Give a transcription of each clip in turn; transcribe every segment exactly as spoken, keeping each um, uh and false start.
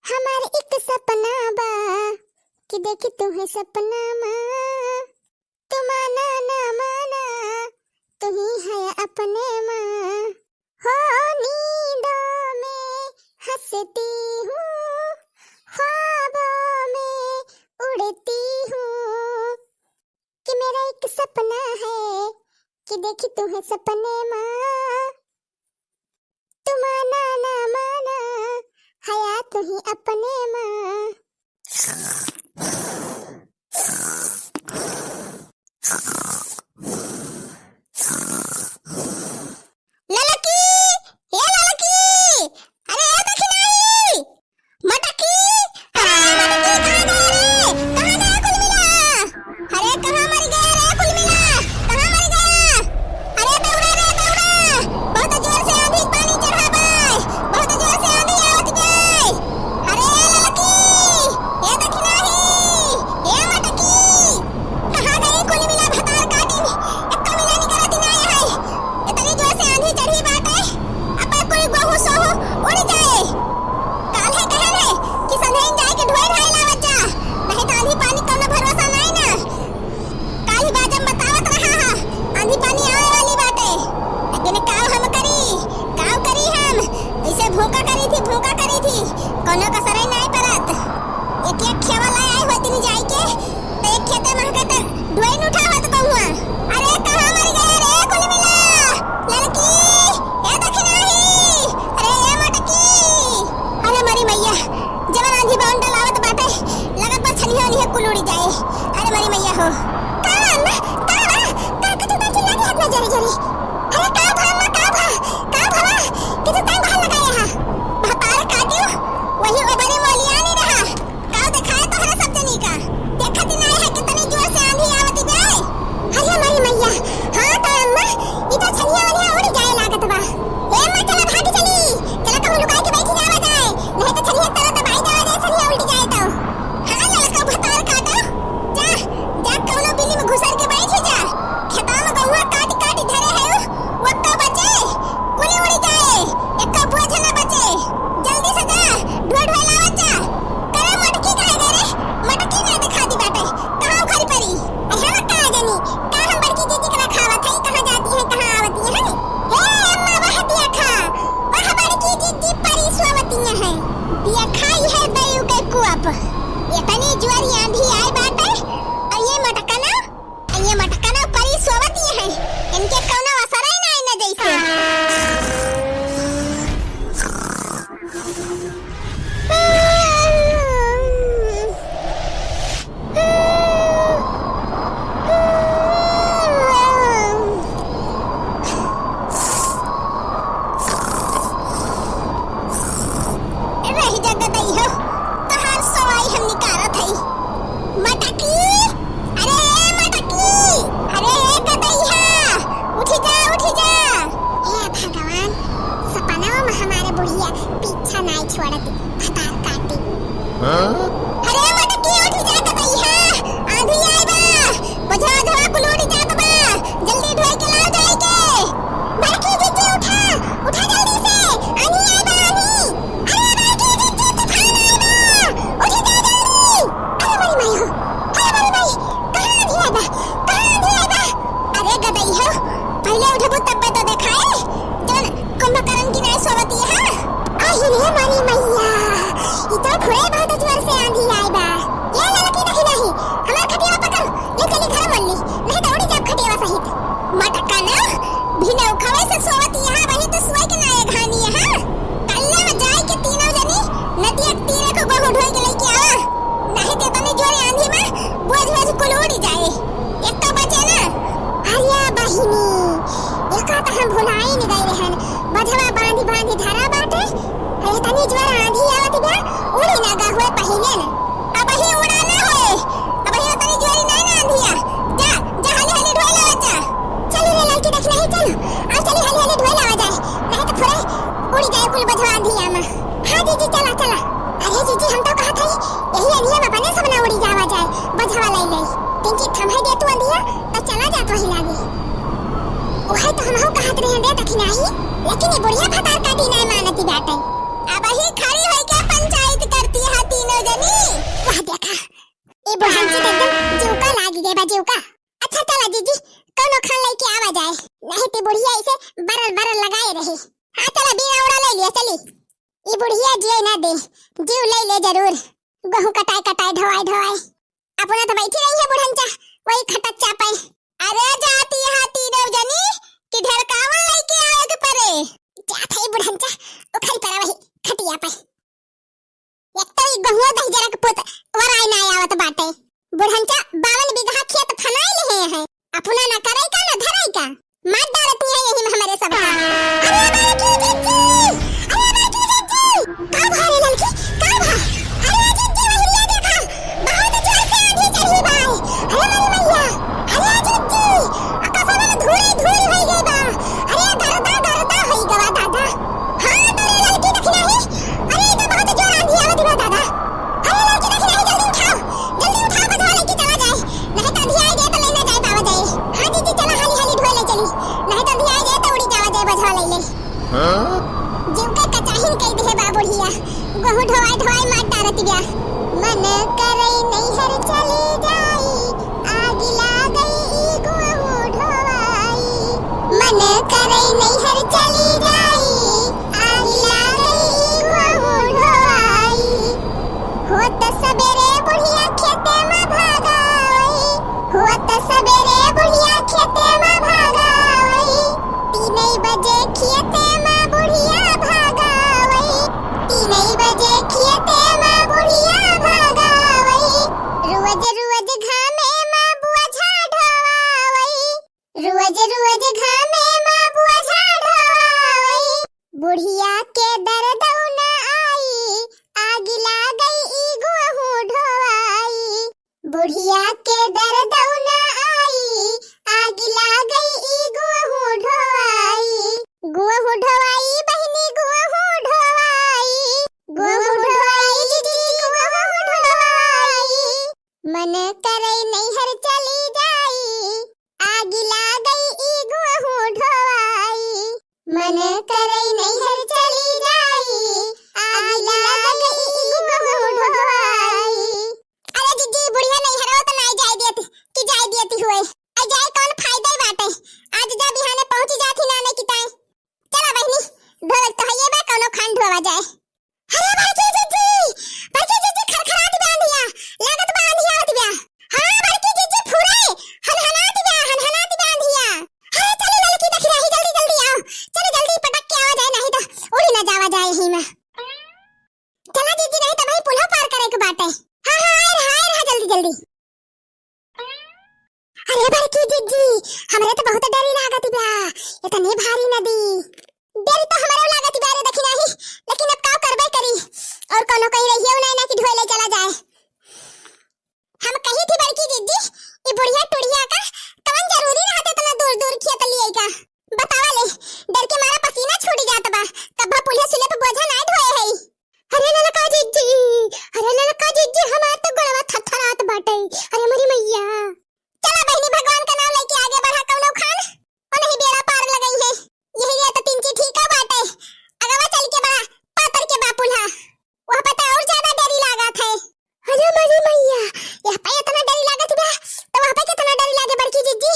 हमार एक सपना बा कि देखी तुहे सपना मा, तू माना ना माना, तू ही है अपने मा। हो नींदों में हंसती हूँ, ख्वाबों में उड़ती हूँ, कि मेरा एक सपना है कि देखी तुहे सपने मा, तू माना ना माना, हया तू ही अपने मा। ललकी, ए ललकी, अरे ए दखिनाही, मटकी, अरे ए मटकी, कहाँ गया रे? कहाँ गया कुल मिला? अरे कहाँ मर गया रे कुल मिला? कहाँ मर गया? अरे दौड़ा रे दौड़ा, बहुत जोर से आंधी पानी चढ़ा बा, बहुत जोर से आंधी आवत बा। अरे ललकी, ए दखिनाही, ए मटकी, कहाँ गई कुल मिला भतार काटिन? एक्को मिला निकलत नाय है। इतनी जोर से आंधी चढ़ी बाटे, अब कुल गोहूं सोहूं उड़ जाए। काल्हे कहन है कि संझइन जाए के ढोए ढाए लावत जा, नहीं तो आंधी पानी कौनो भरोसा नाय ना। काल्हि बाजम बतावत रहा हा, आंधी पानी आवे वाली बाटे, लेकिन काव हम करी, काव करी हम? ऐसे भूखा करी थी, भूखा करी थी, कौनो कसरई नाय परत। एक एक खेवा लाए आए होतिन जाई के, तो एक खेते महके तो ढोई न उठावत बहुआ। अरे कहाँ मर गया रे कुल मिला? ललकी, ए दखिनाही, अरे ए मटकी, अरे मरी मैया, जवन आंधी बावन डलावत बाटे, लगत बा छनिया ओनिया कुल उड़ी जाए। अरे मरी मैया हो। का बा अम्मा? का बा? का के तू का चिल्ला के हाथ में जरी जरी? अरे का भा अम्मा, का भा? का भवा? कि तू तंग हाल लगाए हा? भतार काटियो, वही ओबरी मोलियानी रहा। का देखाए तोहरा सब जनी का? देखत ही नाय है कितनी जोर से आंधी आवत बे। अरे मरी मैया, हाँ तो अम्मा, ई तो छनिया ओनिया उड़ जाए लागत बा। ए अम्मा, चला भाग चली, चला कहूँ लुकाए के बैठी जावा जाए, नहीं तो छनिया तरह दबाई जावा जाए, छनिया उल्टी जाए तो। हाँ ललका भतार काटा, जा, जा कौनो बिली में घुसर के बैठी जा। खेता में गहुआ काट काट धरे है, वो का बचे, कुली उड़ी जाए, एक्का बोझ ना बचे। जल्दी से जा, ढोए ढोए लावत जा। करे मटकी कहे गए रे, मटकी ना दिखा दी बाटे, कहाँ उखड़ी पड़ी? अरे हम का जानी, का हम बड़की दीदी के रखावत है, कहाँ जाती है, कहाँ आवती है? हे अम्मा, वह देखा, वह बड़की दीदी परी सोवती है। देखा, यह दयु के कुआप। इतनी जोर आंधी आई बाटे, और ये मटकना, ये मटकना परी सोवती है। इनके कौनो असर ही ना, ना जैसे। रही जा गदई हो, तोहार सवाई हम निकारत हई। मटकी, अरे ए मटकी, अरे ए गदई हा, उठी जा, उठी जा। हे भगवान, सपनवा में हमारे बुढ़िया पीछा नाई छोड़त, भतार काटी। हाँ? अरे मटकी उठी जा गदई हा, आंधी आई बा, बोझवा ओझवा कुल उड़ी जात बा, जल्दी ढोई के लाओ जाई के। बड़की जीजी उठा, उठा जल्दी से, आंधी आई बा आंधी। अरे बड़की जीजी तूफान आई बा, उठी जा जल्दी। अरे बड़ी माई हो, अरे बड़ी माई, कहाँ आंधी आई बा, कहाँ आंधी आई बा? अरे गदई हो, पहिले उठबू तब्बे तो देखाए, जौन कुंभकर्ण की नाई सोवती है। आही रे मोरी मैया, ई तो घुरे बहुत जोर से आंधी आई बा। ये ललकी देखी नहीं, हमार खटिया पकड़, ले चली घर मल्ली, नहीं तो उड़ी जाब खटिया सहित। मटकना, बिना उखवे से सोवती है, वही तो सोए के ना एक हानि है। कल्ले में जाए के तीनों जनी नदिया के तीरे को गोहूं ढोए के लेके आवा, नहीं तो इतनी जोर आंधी में बोझ बोझ कुल उड़ी जाए। एक तो बचे ना। अरे बहिनी, एका त हम भुलाई न गई रहन। बझवा बांधी बांधी धरा बाटे। अरे तनी जोर आंधी आवत बा, उड़ी ना गा हुए पहिले न। अबही उड़ा ना होए। अबही तनी जोरी नहीं ना आंधिया। जा, जा हाली हाली ढोए लावा जा। चली रे लड़की देख नहीं चल। आ चली हाली हाली ढोए लावा जाए। नहीं तो थोड़े उड़ी जाए कुल बझवा आंधिया में। हाँ जीजी चला चला। अरे जीजी हम तो कहत हई यही अनिया में बने सब ना उड़ी जावा जाए। बझवा लाई लाई। पिंकी थम्है दे तू अंधिया, त चला जात वही लागे। ओहे तो हमहू कहत रहे रे दखिनाही, लेकिन ये बुढ़िया भतार काटी नाय मानती बाटे। अबही खड़ी होई के पंचायत करती जीव का। अच्छा चला जीजी, कौनो खान लइके आवा जाए, नहीं ती बुढ़िया ऐसे बरल बरल लगाए रही। हाँ चला, बीड़ा उड़ा ले लिया, चली। ई बुढ़िया जिए ना दे, जीव ले ले जरूर। गहूं कटाए कटाए, ढोआए ढोआए। अपना तो बैठी रही है बुढ़नचा, वही खटक चापे। अरे जाती हाथी दो जनी कि ढेरकावन लइके आवे के परे। जात है बुढ़नचा, उखल परा वही खटिया पे। एक तो ई गहुआ दहिजरा के पूत वराई ना आवत बाटे। बुढ़नचा बावन बीघा खेत फनाई लेहे हैं। अपना ना करे का ना धरे का। मार डारत है यही में हमारे सब का। अरे बड़की जिज्जी! अरे बड़की जिज्जी! का भा रे ललकी? का भा? अरे जिज्जी, वही ले देखा। बहुत जोर से आंधी चढ़ी बा। अरे मोरी मैया! अरे जिज्जी! आकाश में धूली धूली होई गई बा। अरे गर्दा गर्दा होई गवा दादा। हाँ, तो रे ललकी देखी नाही। अरे, ई तो बहुत जोर आंधी आवत बा दादा। अरे ललकी देखी नाही, जल्दी उठाओ, जल्दी उठाओ, बजवा लइके चला जाए, नहीं तो अंधियाई जाए तो ले ना जाए पावा जाए। हाँ जीजी, चला हाली हाली ढोए ले चली, नहीं तो अंधियाई जाए तो उड़ी जावा जाए बजवा ले ले। हाँ? जीव के कचाहिन कई दिहे बा बुढ़िया, गहूं ढोवाई ढोवाई मार डारत बिया। मन करई नैहर चली जाई, आग लागई ई गहूं ढोवाई। मन करई नैहर चली जाई, आग लागई ई गहूं ढोवाई। होत सबेरे बुढ़िया खेते में भागावई, होत सबेरे बुढ़िया खेते में भागावई। तीनई बजे खेते में बुढ़िया भागावई, तीनई बजे खेते में बुढ़िया भागावई। रोज रोज घामे में बोझा ढोवावई, रोज रोज घामे में बोझा ढोवावई। बुढ़िया के दर्दौ न आई, आग लागई ई गहूं ढोवाई। बुढ़िया के दर्दौ न आई, आग लागई ई गहूं ढोवाई। गहूं ढोवाई बहिनी, गहूं ढोवाई, गहूं ढोवाई दीदी, गहूं ढोवाई। मन करई नैहर चली जाई, आग लागई ई गहूं ढोवाई। मन करई नैहर चली जाई, आग लागई ई गहूं ढोवाई। अरे जिज्जी, बुढ़िया नैहरवा तो नाई जाए देत, कि जाए देत हुए। अरे जाए कौन फायदा ही बाटे, आज जा बिहाने पहुंची जात ही ना, नहीं कि ताई। चला बहिनी, ढोवे तो हइये बा, कौनो खान ढोवा जाए। अरे बड़की जिज्जी, बड़की जिज्जी, खरखरात बा आंधिया, लागत बा आंधिया आवत बा। हाँ बड़की जिज्जी, फुरे, हनहनात बा, हनहनात बा आंधिया। अरे चली ललकी देखी नाही, जल्दी जल्दी आओ, चलो जल्दी पटक के आवा जाए, नहीं तो उड़ी ना जावा जाए यही में। चला जिज्जी, नहीं तो भाई पुलवा पार करे के बाटे। हाँ हाँ, आए रहा, आए रहा जल्दी जल्दी। अरे बड़की जिज्जी, हमरे तो बहुत डरी लागत बा, इतनी भारी नदी। डरी तो हमरे लागत बा रे, देखी नाही, लेकिन अब का करबे करी, और कौनो कहीं रहियो नहीं ना कि ढोए ले चला जाए। हम कही थी बड़की जिज्जी, ई बुढ़िया टुढ़िया का कवन जरूरी रहत इतना दूर दूर खेत लिए का? बतावा ले, डर के मारा पसीना छूट जात बा, कब्बा पुलिया सुले पे बोझा ना ढोए है। अरे ललका जिज्जी, अरे ललका जिज्जी, हमार तो गोड़वा थरथरात बाटे। अरे मोरी मैया। चला बहिनी, भगवान का नाम लेके आगे बढ़ा कौनो खान। ओ नहीं, बेड़ा पार लगई है। यही लिए तो तिनकी ठीका बाटे। अगवा चल के बड़ा पातर के बा पुलहा। वह पता और ज्यादा डरी लागत है। अरे मोरी मैया, यहाँ पे इतना डरी लागत बा, तो वहाँ पे कितना डरी लागे बड़की जिज्जी?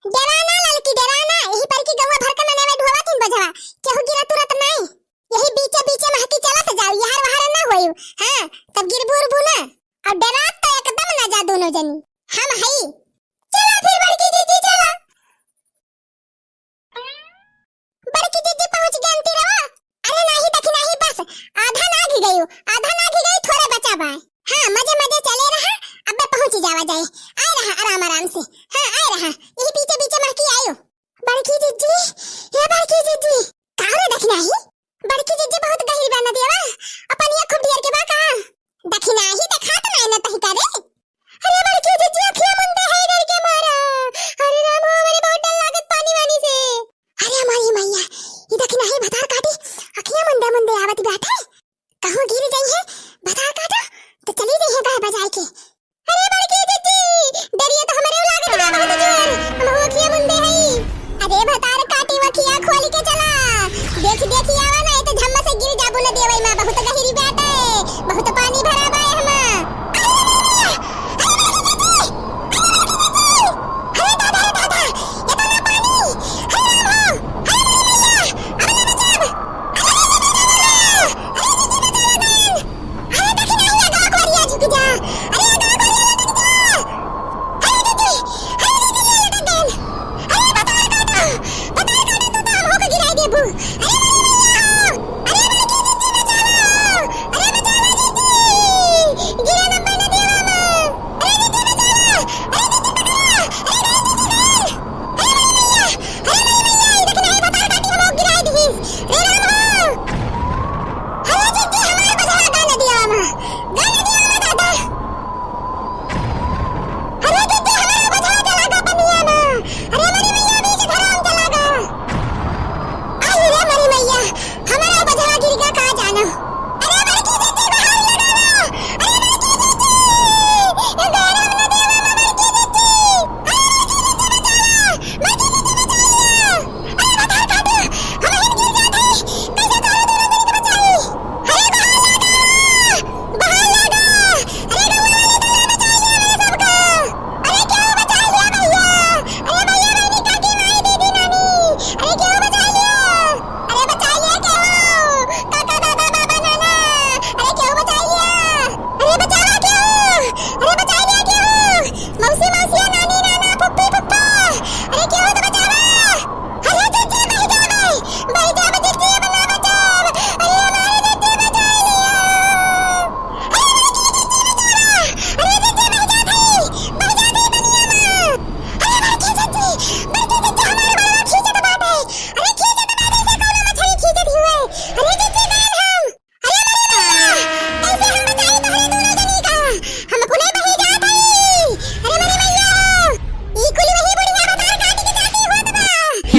डरा ना ललकी, डरा ना, यही पर की गौवा भर के ननेवे ढोवा थिन बजवा, केहू गिरा तुरत नाई। यही बीचे बीचे महकी चलत जाऊ, यहर वहर ना होयू। हाँ, तब गिरबू उरबू ना। और डरात तो एकदम ना जा दोनों जनी। हम हई। चला फिर बड़की जिज्जी चला। बड़की जिज्जी पहुँच गई अंतिरवा। अरे नाही देखी नाही, बस आधा ना घी गयू, आधा ना घी गयू, थोड़े बचा बाय। हाँ, मजे मजे चले रहा, अब पहुँच जावा जाए। आए रहा आराम आराम से। हाँ, आए रहा, यही बीचे बीचे महकी आयो। बड़की जिज्जी, हे बड़की जिज्जी, का रे देखी नाही? बड़की जिज्जी बहुत गहिर बा नदियावा, आ पनिया खूब ढेर के बा का? देखी नाही देखात नाही न तही का रे? अरे बड़की जिज्जी अखिया मुंदे है डर के मारा। अरे राम हो, हमरे बहुत डर लागत पानी वानी से। अरे हमारी मैया, ई देखी नाही भतार काटी, अखिया मुंदे मुंदे आवत बाटे। कहूँ गिर जाई है, भतार काटा, तो चली जाई है गाय बजाए के। अरे बड़की जिज्जी, डरिया तो हमरे लागत बा बहुत जोर, हम अखिया मुंदे हई। अरे भतार काटी, अखिया खोल के चला, देख देख आवा ना, तो झम्मा से गिर जाबू न देवई में, बहुत गहिरी बाटे, बहुत पानी भरा बा एहमा। अरे बड़की जिज्जी, अरे बड़की जिज्जी, अरे बड़की जिज्जी।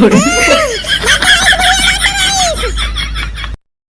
थोड़ी।